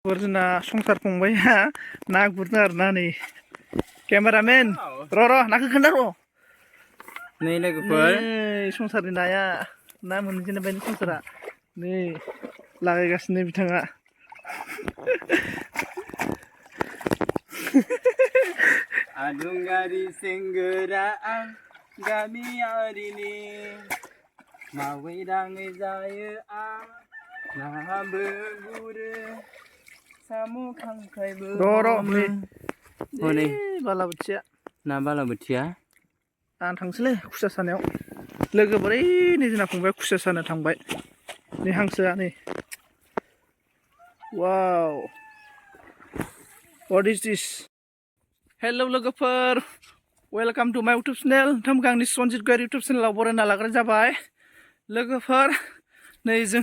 जोंना संसार फंबाया ना गुरनो आरोना नै केमेरामेन र' नाखौ खोन्था र' नै लोगोफोर संसारनि नाया ना मोनजेनबाय संसारा नै लागायगासिनो बिथाङा आदुंगारि सेंग्रा आं गामियारिनि मावै दाङै जायो आं नाबो गुरो साम' खांख्राइबो र' हनै बालाबोथिया ना बालाबोथिया आं थांसैलै खुसिया सानायाव लोगोफोर नै जोंना फंबाय खुसिया सानो थांबाय नै हांसोआ नै वाव व्हाट इज दिस हेलौ लोगोफोर वेलकाम टु माय इउटुब चेनेल नोंथांमोनखौ आंनि सनजित गयारि इउटुब चेनेलाव बरायना लाग्रा जाबाय लोगोफोर नै जों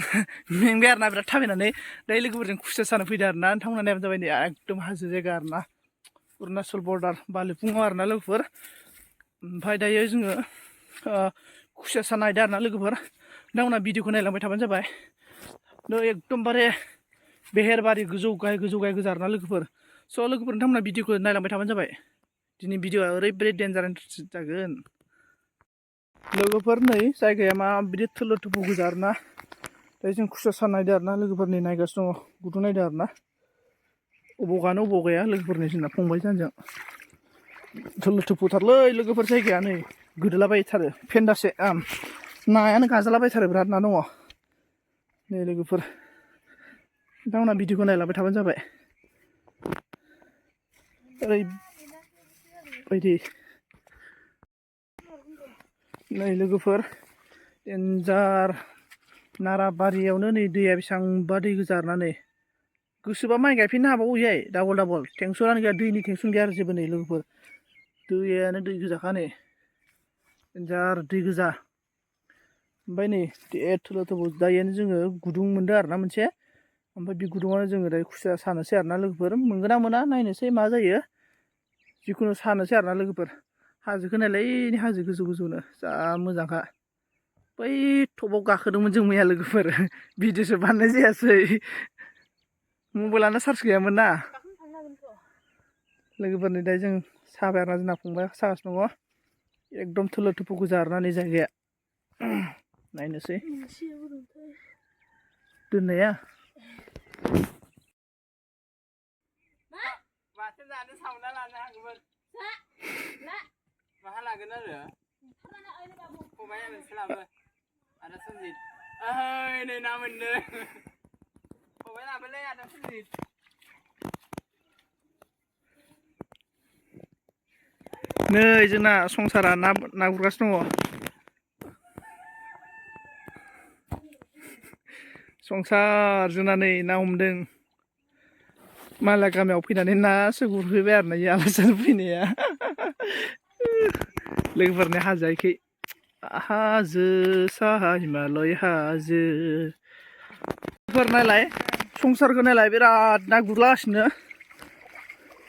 मेंबाय आरोना बिराद थाबायनानै दायो लोगोफोरजों खुसिया सानो फैदों आरोना नोंथांमोना नायबानो जाबाय नै एकदम हाजो जायगा आरोना अरुणाचल बर्डार बालिफुङाव आरोना लोगोफोर ओमफ्राय दायो जोङो खुसिया सानो नायदों आरोना लोगोफोर नोंथांमोना भिडिअखौ नायलांबाय थाबानो जाबाय नै एकदमबारे बेहेरबारि गोजौ गाहाय गोजा आरोना लोगोफोर स' लोगोफोर नोंथांमोना भिडिअखौ नायलांबाय थाबानो जाबाय दिनै भिडिअआ ओरैबायदि डेन्जार इन्टारेस्टिं जागोन लोगोफोर नै जायगाया माबायदि थोलो थोफौ गोजा आरोना दायो जों खुसिया सानो नायदों आरोना लोगोफोरनि नायगासिनो दङ गुदुं नायदों आरोना अबाव गानो अबाव गाया लोगोफोरनि जोंना फंबाय जोंजों थोलो थोफौथारलै लोगोफोर जायगाया नै गोदोलाबायथारो फेन्दासे नायानो गाजालाबायथारो बिराद ना दङ नै लोगोफोर नोंथांमोना भिडिअखौ नायलांबाय थाबानो जाबाय ओरैबायदि नै लोगोफोर डेन्जार नाराबारियावनो नै दैया बेसेबांबा दै गोजा आरोना नै गोसोबा माइ गायफिननो हाबावो इहाय डाबल टेनसनानो गैया दैनि टेनसन गैया आरो जेबो नै लोगोफोर दैयानो दै गोजाखा नै डेन्जार दै गोजा ओमफ्राय नै थोलो थोफौ दायोनो जोङो गुदुं मोनदों आरोना मोनसे ओमफ्राय बे गुदुङावनो जोङो दायो खुसिया सानोसै आरोना लोगोफोर मोनगोन ना मोना नायनोसै मा जायो जिखुनु सानोसै आरोना लोगोफोर हाजोखौ नायलाय हाजो गोजौनो जा मोजांखा बै टपाव गाखोदोंमोन जों मैया लोगोफोर भिडिअसो बानायनाय जायासै मबाइलानो चार्ज गैयामोन ना लोगोफोरनि दायो जों साबाय आरोना जोंना फंबाय सागासिनो दङ एकदम थोलो थोफौ गोजा आरोना नै जायगाया नायनोसै दोननाया माथो जानो सावना लानो हागौमोन माहा लागोन आरो फंबाया मोनसे लाबो आदा सनजित ओइ नै ना मोनदों फंबाय लाबोलै आदा सनजित नै जोंना संसारा ना गुरगासिनो दङ संसार जोंना नै ना हमदों मालाय गामियाव फैनानै नासो गुरफैबाय आरोना इयो आलासि फैनाया लोगोफोरनि हाजोखै हाजो साहा हिमालय हाजो फोर नायलाय संसारखौ नायलाय बिराद ना गुरलागासिनो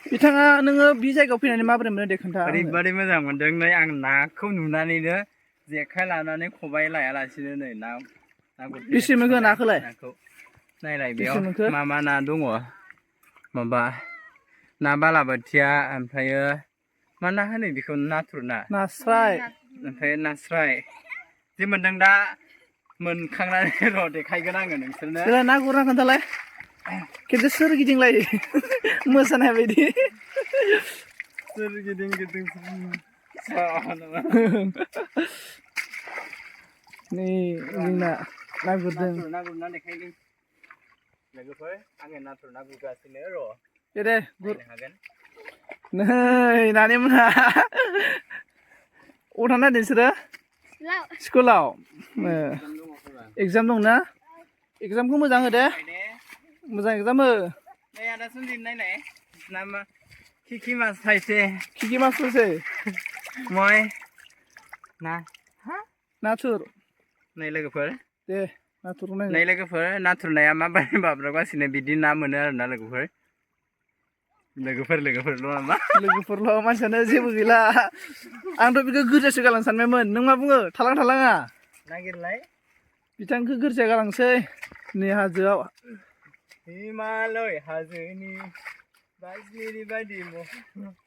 बिथाङा नोङो बे जायगायाव फैनानै माबोरै मोनो दे खोन्था ओरैबादि मोजां मोनदों नै आं नाखौ नुनानैनो जेखाइ लानानै खबाइ लायालासिनो नै ना बेसे मोनखो नाखौलाय नाखौ नायलाय बेसे बेयाव मोनखो मा ना दङ माबा ना बालाबोथिया ओमफ्रायो मा ना होनो बेखौ नाथुर ना नास्राय ओमफ्राय नास्राय जे मोनदों दा मोनखांनानै र' देखायगोन आङो नोंसोरनो ना गुरना खोन्थालाय खिन्थु सोरगिदिंलाय मोसानाय बायदि सोरगिदिं नै जोंना ना गुरदों ना गुरना देखायदों लोगोफोर आङो नाथुर ना गुरगासिनो र' दे गुर हागोन नै नानि मोनहा अबाव थांनो नागिरदों नोंसोरो स्कुलाव एगजाम दंना एगजामखौ मोजां हो दे मोजां एगजाम हो नै आदा सनजित नायलाय ना मा खि मास थाइसे खि मास फैसै मय ना नाथुर नै लोगोफोर दे नाथुर नै लोगोफोर नाथुर नाया माबायदि बाब्राबगासिनो बिदि ना मोनो आरोना लोगोफोरल' नामा लोगोफोरल' मानसियानो जेबो गैला आंथ' बेखौ गोरजासो गालांनो सानबायमोन नों मा बुङो थालाङा नागिरलाय बिथांखौ गोरजा गालांसै नै हाजोआव हिमालय हाजोनि बाज्लिनि बायदि महर